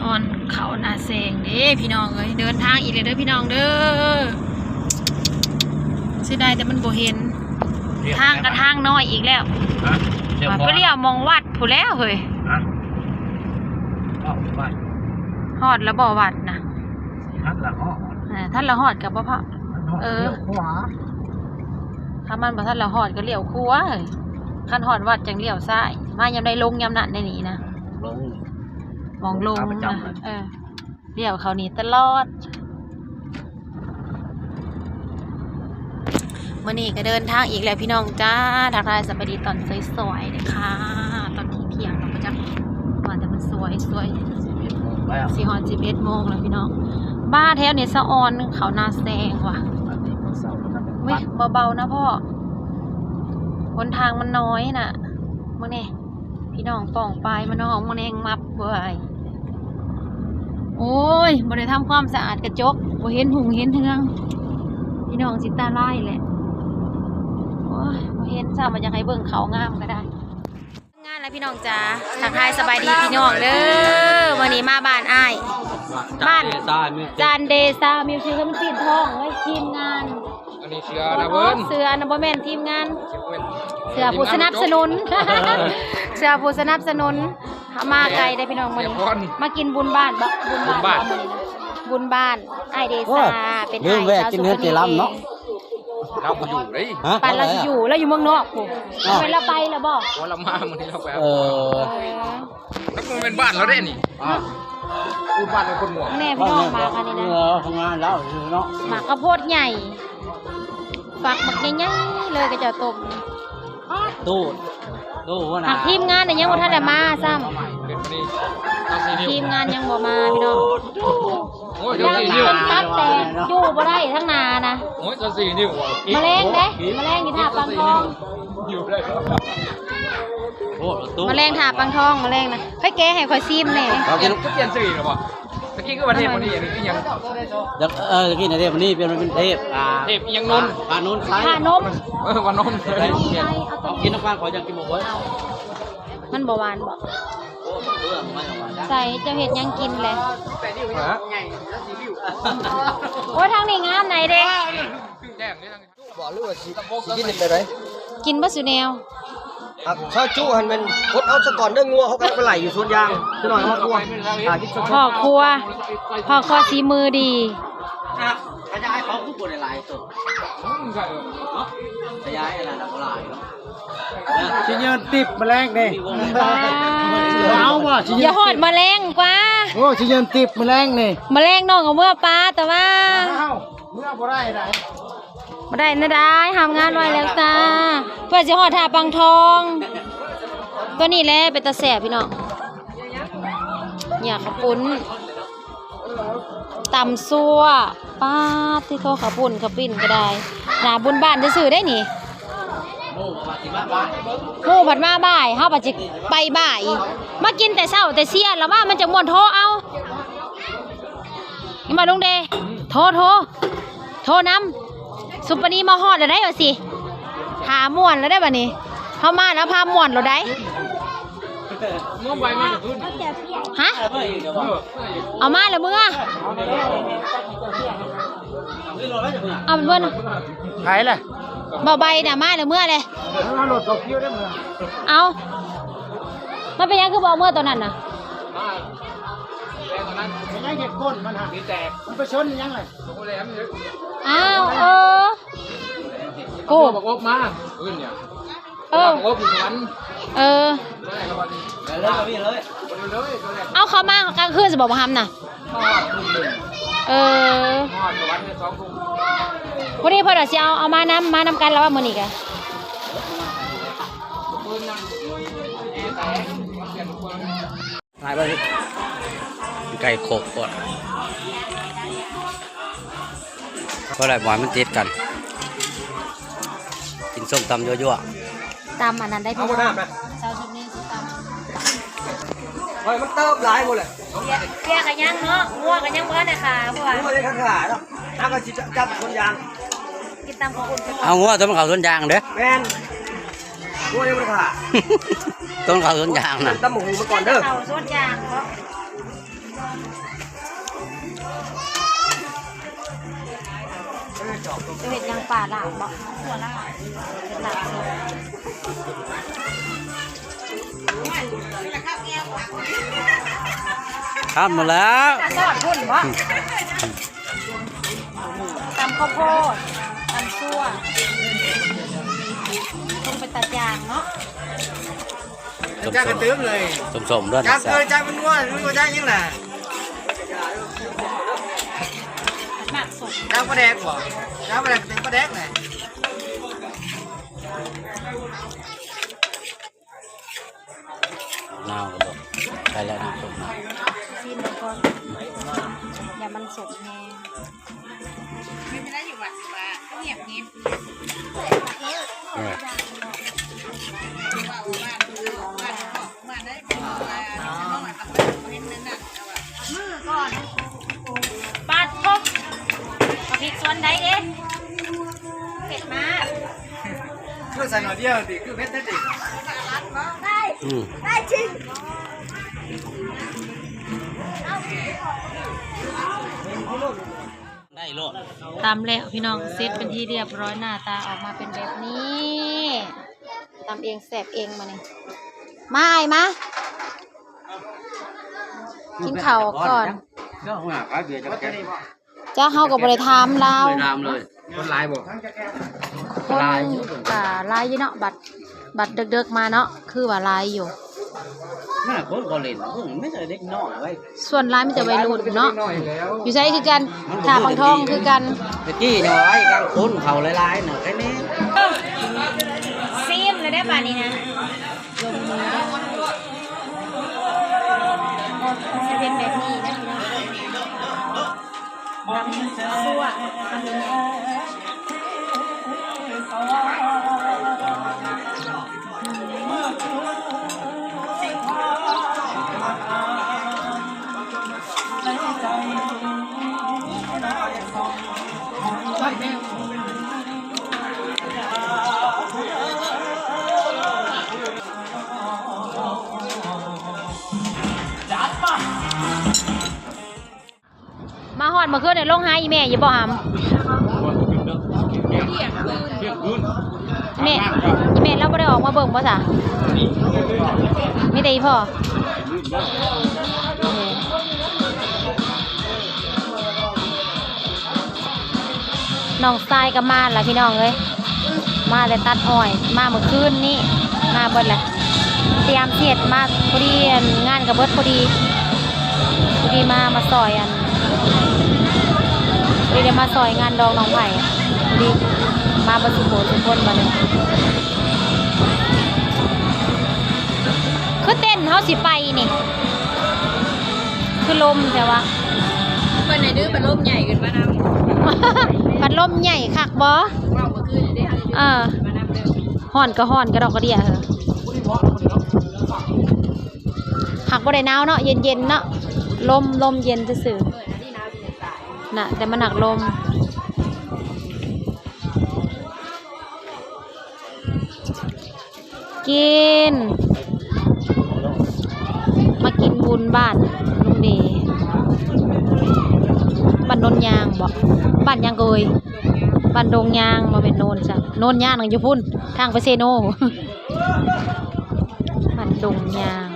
ອ່ອນເຂົ້ານາແຊງເດ້ພີ່ນ້ອງເອີຍ. ເດີນທາງອີກແລ້ວເດີພີ່ນ້ອງເດີ. ເສຍດາຍແຕ່ມັນບໍ່ເຫັນ. ທາງກະທາງນ້ອຍອີກແລ້ວ. ຮະ? ໄປລ້ຽວມອງວັດພຸ້ນແລ້ວເຮີ້ຍ. ຮະ? ຮອດແລ້ວບໍ່ວັດນະ? ທັນລະຮອດ ເອີ ທັນລະຮອດກະບໍ່ພໍ. ເອີ ລ້ຽວຂວາ. ຄັນມັນບໍ່ທັນລະຮອດກະລ້ຽວຂວາ. ຄັນຮອດວັດຈັ່ງລ້ຽວຊ້າຍ. ມາຍາມໃດລົງຍາມນັ້ນໃນນີ້ນະ. ລົງ ໝ່ອງລົງນະ. ເອີ ລ້ຽວເຂົ້ານີ້ຕະຫຼອດ. ມື້ນີ້ກະເດີນທາງອີກແລ້ວພີ່ນ້ອງຈ້າ. ທັກທາຍສະບາຍດີຕອນສວຍໆເດີຄ່ະ. ຕອນທ່ຽງໆແລ້ວບໍ່ຈັກ ວ່າແຕ່ມັນສວຍໆ. ສິບເອັດໂມງແລ້ວ ຊິຮອດສິບເອັດໂມງແລ້ວພີ່ນ້ອງ. ບ້ານແຖວນີ້ສະອອນເຂົ້ານາແຊງວ່າ. ເວີ້ຍ ເບົາໆນະພໍ່. ຫົນທາງມັນນ້ອຍນະ. ເບິ່ງແນ່ ພີ່ນ້ອງປ້ອງປາຍມານອກມາແນງມັບເວີ້ຍ. ໂອ້ຍ ບໍ່ໄດ້ທຳຄວາມສະອາດກະຈົກ ບໍ່ເຫັນຮຸ່ງເຫັນເຮືອງ. ພີ່ນ້ອງຊິຕາລາຍແຫຼະ. ໂອ້ຍ ບໍ່ເຫັນຊ້ຳ ວ່າຢາກໃຫ້ເບິ່ງເຂົ້າງາມກະໄດ້. ງານລະພີ່ນ້ອງຈ້າ. ທັກທາຍສະບາຍດີພີ່ນ້ອງເດີ. ມື້ນີ້ມາບ້ານອ້າຍ ບ້ານຈານເດຊາມິວສິກ ມັນປີ້ນທອງເວີ້ຍ. ທີມງານ ອັນນີ້ເສືອນະເພິ່ນ ເສືອນະ ບໍ່ແມ່ນທີມງານ ເສືອຜູ້ສະໜັບສະໜູນ ເສືອຜູ້ສະໜັບສະໜູນ. ເຮົາມາໄກເດ້ພີ່ນ້ອງ ມື້ນີ້ມາກິນບຸນບ້ານບໍ? ບຸນບ້ານ ບຸນບ້ານ ບຸນບ້ານອ້າຍເດຊາ. ເປັນອ້າຍສາວສຸກະນີເອງ. ລາວບໍ່ຢູ່ເດ້. ປານລາວຊິຢູ່ ລາວຢູ່ເມືອງນອກພຸ້ນ. ແມ່ນລາວໄປລະບໍ? ໂອ້ ລາວມາມື້ນີ້ລາວໄປ. ເອີ ເອີ ມັນບໍ່ແມ່ນບ້ານລາວເດ້ນີ້. ອ້າວ ຢູ່ບ້ານເຮົາຄົນມ່ວງແນ່ພີ່ນ້ອງ. ໝາກອັນນີ້ນະ ເອີ ທຳງານລາວເນາະ. ໝາກກະໂພດໃຫຍ່ ຝັກບັກໃຫຍ່ໆເລີຍ ເຂົາເຈົ້າຕົ້ມ. ໂຕ ໂຕນະ ຫາກທີມງານນີ້ຍັງບໍ່ທັນໄດ້ມາຊ້ຳ. ທີມງານຍັງບໍ່ມາພີ່ນ້ອງ. ໂອ້ຍ ຍັງເປັນຕັບແຕກຢູ່ບໍ່ໄດ້ທັງໜ້ານະ. ໂອ້ຍ ຊາວສີ່ນິ້ວ. ມະແລງເດ້ ມະແລງຢູ່ທ່າປາງທອງ. ມະແລງທ່າປາງທອງ ມະແລງນະ. ໃຜແກະໃຫ້ຂ້ອຍຊີມແດ່. ເຮົາກິນ ຄືປ່ຽນຊື່ອີກແລ້ວບໍ? ຕະກີ້ຄືວ່າເທບມະນີ ອັນນີ້ຄືຫຍັງ? ເອີ ຕະກີ້ນະເທບມະນີ ປ່ຽນມາເປັນເທບ ອ່າ ເທບອີ່ຫຍັງ ນົນ ປານົນໄຊ ປານົມ. ເອີ ປານົມ. ເອົາກິນນ້ຳປານ ຂ້ອຍຢາກກິນໝົກເວີ້ຍ. ມັນບໍ່ຫວານບໍ? ໃສ່ ເຈົ້າເຮັດຫຍັງກິນແຫຼະ? ໂອ້ຍ ທາງນີ້ງາມໃດເດ້. ບໍ່ ຫຼືວ່າຊິ ຊິກິນແບບໃດ? ກິນເບິດສູ່ແນວ. ອ່ະ ຊາວຈຸຫັ້ນແມ່ນກົດເອົາສາກ່ອນເດີ. ງົວເຮົາກຳລັງໄປໄລ່ຢູ່ສວນຢາງ ຈັກໜ້ອຍເອົາມາຂົ້ວ ຖ້າກິນສົດໆ. ພໍ່ຄົວ ພໍ່ຄົວສີມືດີ. ອ່ະ ຂະຫຍາຍເຂົາຄືບໍ່ໄດ້ຫຼາຍໂຕ. ຂະຫຍາຍອັນນັ້ນນະບໍ່ຫຼາຍເນາະ. ຊິຍື່ນຕິບມະແລງເດ້. ເອົາບໍ່? ຊິຍື່ນຕິບ. ຢ່າຮອດມະແລງກວ່າ. ໂອ້ ຊິຍື່ນຕິບມະແລງນີ້. ມະແລງນ້ອງເອົາເມືອປາ ແຕ່ວ່າ ເອົາ ເມືອບໍ່ໄດ້ໃດ. ບໍ່ໄດ້ນະໄດ໋ ທຳງານໄວແລ້ວຈ້າ. ເພື່ອຊິຮອດທ່າປາງທອງ. ໂຕນີ້ແຫຼະເປັນຕາແຊບພີ່ນ້ອງ. ຫຍ້າເຂົ້າປຸ້ນ ຕຳຊົ່ວ. ປາດຕິໂທ ເຂົ້າປຸ້ນເຂົ້າປີ້ນກະໄດ້. ໜ້າບຸນບ້ານຊື່ໆເດ້ນີ້. ໝູ່ພັດມາບ່າຍ ເຮົາພັດຊິໄປບ່າຍ. ມາກິນແຕ່ເຊົ້າແຕ່ຊຽນລະວ່າມັນຈັ່ງມ່ວນ. ໂທເອົາ ມາລຸງເດ ໂທ ໂທ ໂທນຳ. ສຸປະນີມາຮອດແລ້ວໄດ໋ວ່າຊິ ຖ້າມ່ວນແລ້ວໄດ໋ບາດນີ້. ເຮົາມາແລ້ວພາມ່ວນໂລດໄດ໋. ຮະ? ເອົາມາແລ້ວເມືອ. ເອົາເພິ່ນ ໃຜລະ? ເບົາໃບນະ ມາແລ້ວເມືອແຫຼະ. ເອົາ ມັນເປັນຫຍັງຄືບໍ່ເອົາເມືອຕອນນັ້ນນະ? ມັນຍັງເຮັດກົ້ນມັນຫາກ ມັນໄປຊົນຫຍັງລະ? ອ້າວ ເອີ ໂອ້ ບັກອົບມາ ເອີ ບັກອົບຢູ່ສະຫວັນ. ເອີ ເອົາເຂົ້າມາກາງຄືນຊິບໍ່ ບໍ່ຫຳນະ. ເອີ ພໍດີເພິ່ນວ່າຊິເອົາ ເອົາມານຳ ມານຳກັນລະວ່າມື້ນີ້ກະ. ຖ່າຍໄວ້ ໄກ່ໂຄກກ່ອນ ເພາະໄດ້ບໍ່ໃຫ້ມັນຕິດກັນ. ກິນສົ້ມຕຳຍົວໆ. ຕຳອັນນັ້ນໄດ້ພີ່ນ້ອງ. ເອົາບໍ່ນ້ຳນະ ເຊົ້າຊຸດນີ້ຊິຕຳ. ໂອ້ຍ ມັນເຕີບຫຼາຍໝົດແຫຼະ. ເບຍ ເບຍກະຍັງເນາະ ງົວກະຍັງບໍ່ທັນໄດ້ຂາ ເພາະວ່າ ງົວຍັງຂາເນາະ. ເຮົາກະຊິຈັບຄົນຢ່າງ ກິນຕຳເຂົ້າປຸ້ນ. ເອົາງົວຕົວມັນເຂົ້າສວນຢາງເດ້. ແມ່ນ ງົວຍັງບໍ່ໄດ້ຂາ ຕົວມັນເຂົ້າສວນຢາງນະ. ຕຳບັກຫຸ່ງມາກ່ອນເດີ ເຂົ້າສວນຢາງເນາະ. ຈະເຮັດຫຍັງ ປາລາບບໍ່? ຕົວລາບ ເຮັດລາບສົດ. ຂ້າມມາແລ້ວ ຕາຊອດພຸ້ນບໍ່? ຕຳເຂົ້າໂພດ ຕຳຊົ່ວ ຄົງເປັນຕາຈາງເນາະ. ຈ້າງກະຕື່ມເລີຍ ສົ້ມໆ ດ້ວຍ ຈ້າງເກີຍ ຈ້າງມັນນົວ ຫຼືວ່າຈ້າງຫຍັງລະ? ຈ້າງປາແດກບໍ່? ຈ້າງປາແດກ ເປັນປາແດກແຫຼະ. ນາວກະບໍ່ໄດ້ແລ້ວ ນ້ຳສົ້ມນະ ຊີມເບິ່ງກ່ອນ ຢ່າມັນສົມແຮງ. ປັດໂທ ບັກພິກສວນໃດເດ້ ເຜັດມາກ. ຄືໃສ່ໜ້ອຍດຽວຕິ ຄືເຜັດແທ້ຕິ. ອືມ ໄດ້ຈິງ ໄດ້ໂລດ. ຕຳແລ້ວພີ່ນ້ອງ ເສັດເປັນທີ່ຮຽບຮ້ອຍ ໜ້າຕາອອກມາເປັນແບບນີ້. ຕຳເອງແຊບເອງ ມານີ້ ມາອ້າຍມາ ກິນເຂົ້າກ່ອນ. ເຈົ້າ ເຮົາກະບໍ່ໄດ້ຖາມລາວ ບໍ່ໄດ້ຖາມເລີຍ. ຄົນຫຼາຍບໍ່? ຄົນກະຫຼາຍຢູ່ເນາະ ບັດ ບັດເດິກໆມາເນາະ ຄືວ່າຫຼາຍຢູ່. ໜ້າຄົນກໍຫຼິ້ນ ເບິ່ງມີແຕ່ເດັກນ້ອຍໄວ້ ສ່ວນຫຼາຍມີແຕ່ໄວລຸ້ນເນາະ. ຢູ່ໃສຄືກັນ ທ່າປາກທອງຄືກັນ. ແຕ່ກີ້ນະ ໄວ້ກາງຄົນເຂົາຫຼາຍໆນະ ແຄ່ນີ້. ຊີມແລ້ວເດ້ບາດນີ້ນະ ລົງມືເດີ້. ຊິເປັນແບບນີ້ເດີ້ພີ່ນ້ອງ. ຕຳຊົ່ວ ຄຳໃຫຍ່ໆ. ມາຮອດມື້ຄືນນີ້ ລົງຫາອີ່ແມ່ຢູ່ບໍ່ຫຳ? ແມ່ ອີ່ແມ່ລາວບໍ່ໄດ້ອອກມາເບິ່ງບໍ່ຊະ? ມີແຕ່ອີ່ພໍ່. ນ້ອງຊາຍກະມາລະພີ່ນ້ອງເອີຍ ມາແຕ່ຕັດອ້ອຍ ມາມື້ຄືນນີ້ ມາເບິດລະ. ຕຽມຊິເຮັດມາພໍດີ ອັນ ງານກະເບິດພໍດີ ພໍດີມາ ມາຊ່ອຍ ອັນ ພໍດີໄດ້ມາຊ່ອຍງານດອງນ້ອງໄຜ່ ພໍດີມາເບິດສູ່ຜູ້ສູ່ຄົນບາດນີ້. ຄືເຕັນເຮົາຊິໄປນີ້ ຄືລົມແທ້ວະ. ເພິ່ນໃຫ້ດື້ພັດລົມໃຫຍ່ຂຶ້ນມານຳ. ພັດລົມໃຫຍ່ຄັກບໍ່? ເວົ້າມື້ຄືນນີ້ເດ້ ເຮົາຊິ ເອີ ມານຳເດີ. ຮ້ອນກະຮ້ອນກະດອກກະເດຍເຮີ ຫາກບໍ່ໄດ້ໜາວເນາະ ເຢັນໆເນາະ ລົມ ລົມເຢັນຊື່ໆນະ ແຕ່ມັນຫາກລົມ. ກິນ ມາກິນບຸນບ້ານລຸງເດ ບ້ານໂນນຍາງບໍ? ບ້ານຫຍັງເອີຍ? ບ້ານດົງຍາງ ບໍ່ແມ່ນໂນນຊະ ໂນນຍາງນັ້ນຢູ່ພຸ້ນ ທາງໄປເຊໂນ. ບ້ານດົງຍາງ.